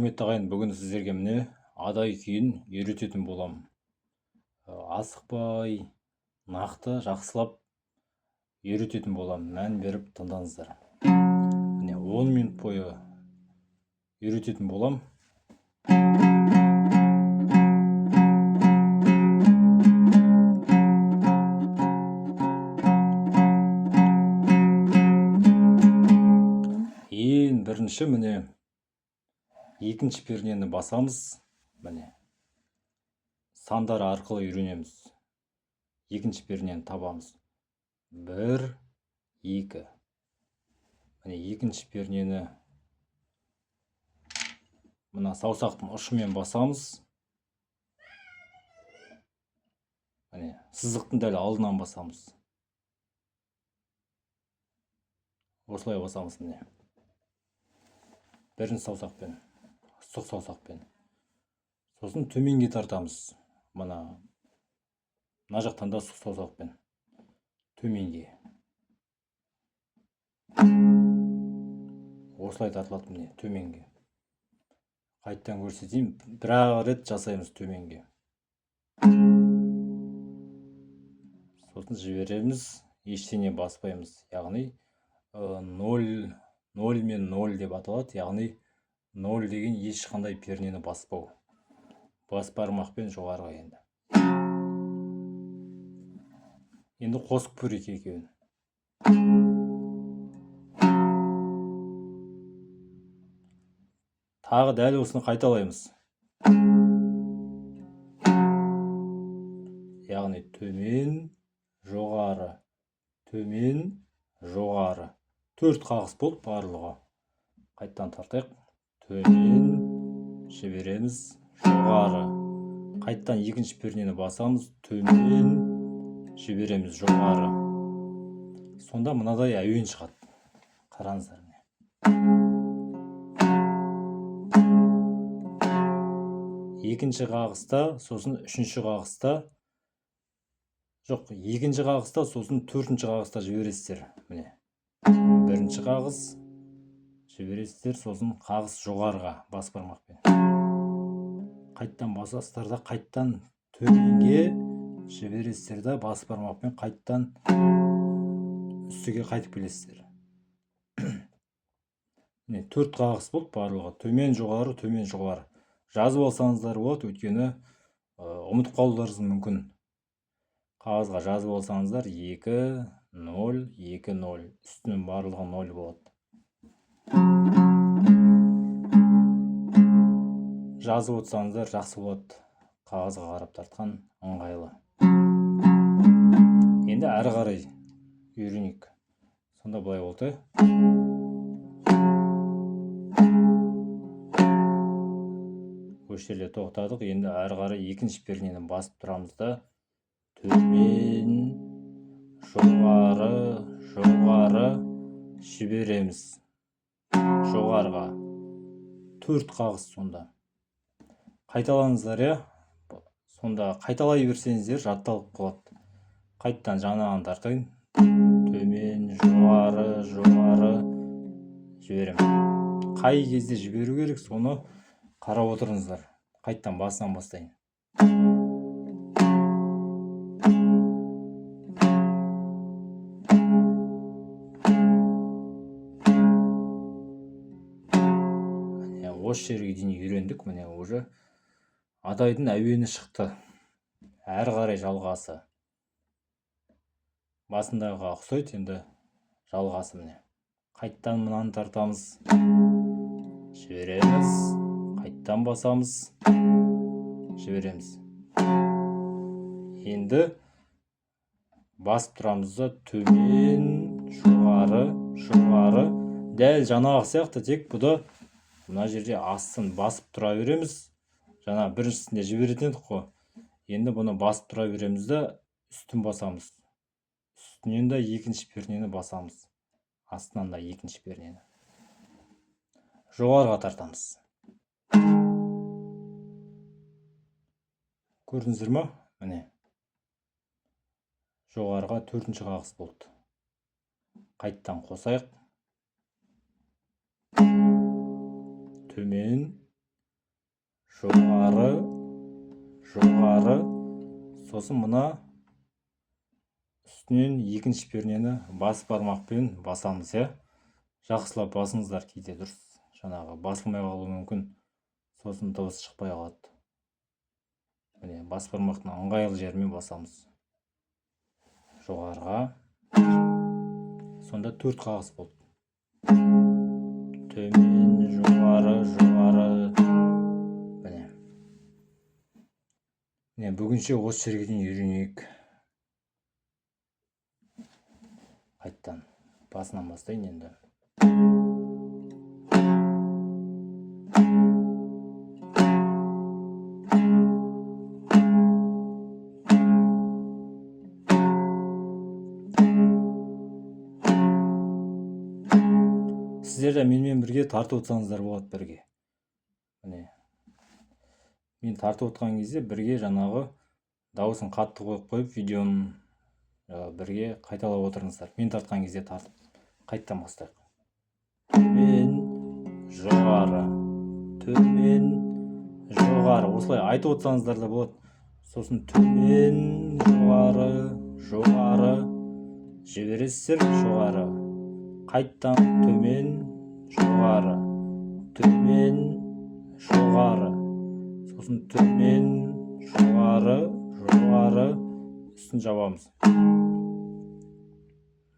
Құрметті ағайын, бүгін сіздерге міне Адай күйін үйрететін боламын. Асықпай, нақты, жақсылап үйрететін боламын. Мән беріп тыңдаңыздар. Міне 10 минут бойы үйрететін боламын. Ең бірінші міне екінші пернені басамыз. Міне сандар арқылы үйренеміз. Екінші пернені табамыз. 1, 2. Міне екінші пернені мына саусақтың ұшымен басамыз. Міне сызықтың дәл алдынан басамыз. Осылай басамыз міне. Бірінші саусақпен, сұқ саусақпен. Сосын төменге тартамыз. Мына жақтан да сұқ саусақпен төменге. Осылай тартылады міне төменге. Қайттан көрсетейін, бір-ақ рет жасаймыз төменге. Сосын жібереміз, ештеңе баспаймыз. Яғни 0, 0 мен 0 деп аталады. Яғни 0 деген ешқандай пернені баспау. Бас бармақпен жоғарыға енді. Енді қосып көрейік екеуін. Тағы дәл осыны қайталаймыз. Яғни төмен, жоғары, төмен, жоғары. 4 қағыс болды барлығы. Қайттан тартайық. Төмен, жібереміз, жоғары. Қайттан екінші пернені басамыз, төмен, жібереміз, жоғары. Сонда мынадай әуен шығады. Қараңыздар міне. Екінші қағыста, сосын үшінші қағыста, жоқ, екінші қағыста, сосын төртінші қағыста жібересіздер. Міне. Бірінші қағыс жібересіздер, сосын қағыс жоғарыға бас бармақпен. Қайттан басасыздар да, қайттан төменге жібересіздер да, бас бармақпен қайттан үстіге қайтып келесіздер. Міне 4 қағыс болды барлығы. Төмен, жоғары, төмен, жоғары. Жазып алсаңыздар болады, өйткені ұмытып қалуларыңыз мүмкін. Қағазға жазып алсаңыздар 2, 0, 2, 0. Үстінің барлығы 0 болады. Жазып отырсаңыздар жақсы болады. Қағазға қарап тартқан ыңғайлы. Енді әрі қарай үйренейік. Сонда былай болды. Осы жерде тоқтадық. Енді әрі қарай екінші пернені басып тұрамыз да, төмен, жоғары, жоғары жібереміз. Жоғарыға. 4 қағыс сонда. Қайталаңыздар, иә? Сонда қайталай берсеңіздер жатталып қалады. Қайттан жаңағын тартайын. Төмен, жоғары, жоғары жіберемін. Қай кезде жіберу керек, соны қарап отырыңыздар. Қайттан басынан бастайын. Міне осы жерге дейін үйрендік. Міне уже Адайдың әуені шықты. Әрі қарай жалғасы. Басындағыға ұқсайды, енді жалғасы міне. Қайттан мынаны тартамыз. Жібереміз. Қайттан басамыз. Жібереміз. Енді басып тұрамыз да, төмен, жоғары, жоғары. Дәл жаңағы сияқты, тек бұда мына жерде астын басып тұра береміз. Жаңа біріншісінде жіберетін едік қой. Енді бұны басып тұра береміз да, үстін басамыз. Үстінен де екінші пернені басамыз. Астынан да екінші пернені. Жоғарыға тартамыз. Көрдіңіздер ма? Міне. Жоғарыға төртінші қағыс болды. Қайттан қосайық. Төмен, жоғары, жоғары. Сосын мына үстінен екінші пернені бас бармақпен басамыз, иә. Жақсылап басыңыздар, кейде дұрыс жаңағы басылмай қалуы мүмкін, сосын дыбыс шықпай қалады. Міне, бас бармақтың ыңғайлы жерімен басамыз жоғарыға. Сонда 4 қағыс болды. Төмен, жоғары, жоғары. Міне. Міне, бүгінше осы жерге дейін үйренейік. Қайттан басынан бастайын енді. Сіздер де менімен бірге тартып отырсаңыздар болады бірге. Міне, мен тартып отқан кезде бірге жаңағы дауысын қатты қойып қойып видеоны бірге қайталап отырыңыздар. Мен тартқан кезде тартып қайттан бастайық. Төмен, жоғары, төмен, жоғары. Осылай айтып отырсаңыздар да болады. Сосын төмен, жоғары, жоғары жібересіздер, жоғары. Қайттан төмен, жоғары, төмен, жоғары. Сосын төмен, жоғары, жоғары, үстін жабамыз.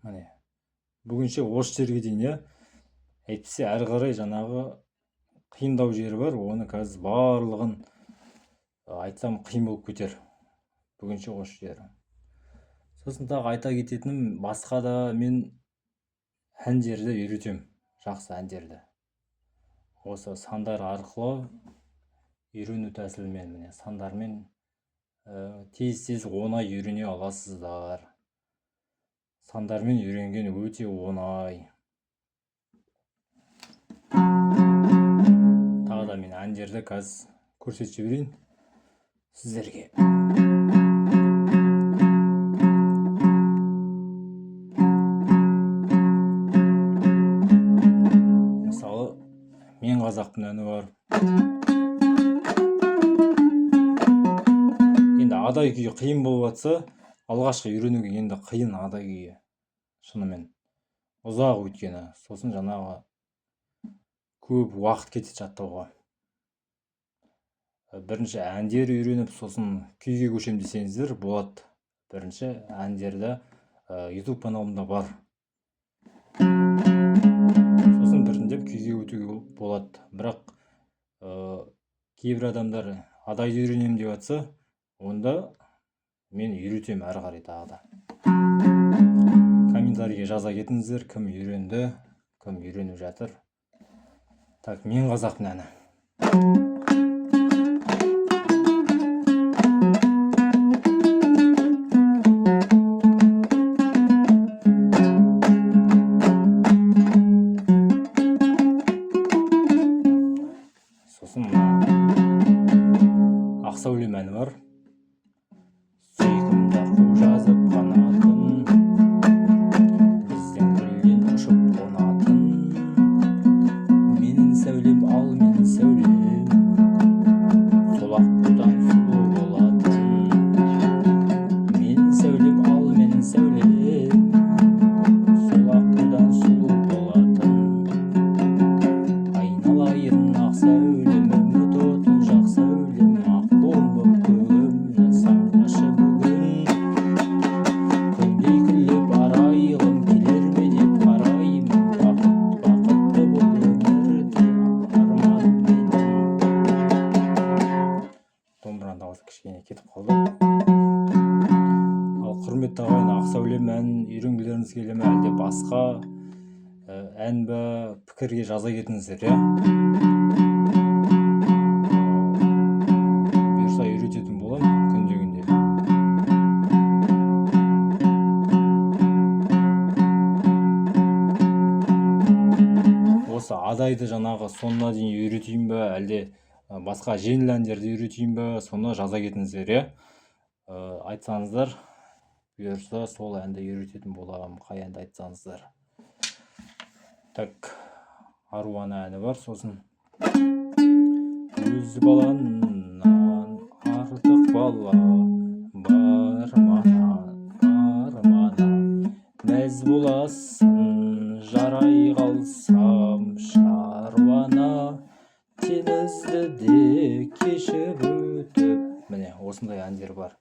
Міне, бүгінше осы жерге дейін, иә. Әйтпесе әрі қарай жаңағы қиындау жері бар, оны қазір барлығын айтсам қиын болып кетер. Бүгінше осы жері. Сосын тағы айта кететінім, басқа да мен әндерді үйретем, жақсы әндерді. Осы сандар арқылы үйрену тәсілімен, міне, сандармен тез-тез оңай үйрене аласыздар. Сандармен үйренген өте оңай. Тағы да мен әндерді қазір көрсетіп жіберейін сіздерге. Мысалы, Мен қазақпын әні бар. Енді Адай күйі қиын болып жатса, алғашқы үйренуге енді қиын Адай күйі. Шынымен ұзақ өйткені, сосын жаңағы көп уақыт кетеді жаттауға. Бірінші әндер үйреніп, сосын күйге көшем десеңіздер болады. Бірінші әндерді YouTube каналымда бар. Сосын біртіндеп күйге өтуге болады. Бірақ кейбір адамдар Адайды үйренемін деп жатса, онда мен үйретемін әрі қарай тағы да. Комментарийге жаза кетіңіздер, кім үйренді, кім үйреніп жатыр. Так, Мен қазақпын әні. Сосын мына Ақ сәулем әні бар. Сүйкімді қу жазып қанатын, біздің гүлден ұшып қонатын. Менің сәулем, ал менің сәулем, сол аққудан сұлу болатын. Менің сәулем, ал менің сәулем, сол аққудан сұлу болатын. Айналайын ақ сәулем, үміт отын жақ сәулем, аққуым боп көгімнен самғашы бүгін. Күндей күліп арайлым, келер ме деп қараймын, бақыт, бақытты бұл өмірде арманым менің. Домбыраның дауысы кішкене кетіп қалды. Ал құрметті ағайын, Ақ сәулем әнін үйренгілеріңіз келе ме, әлде басқа ән бе, пікірге жаза кетіңіздер, иә. Бұйырса үйрететін боламын күнде күнде. Осы Адайды жаңағы соңына дейін үйретейін бе, әлде басқа жеңіл әндерді үйретейін бе, соны жаза кетіңіздер, иә. Айтсаңыздар, бұйырса сол әнді үйрететін боламын, қай әнді айтсаңыздар. Так, Аруана әні бар, сосын өз Өз балаңнан артық бала бар ма, бар ма? Мәз боласың жарай қалсам шаруана, теңізді де кешіп өтіп. Міне, осындай әндер бар.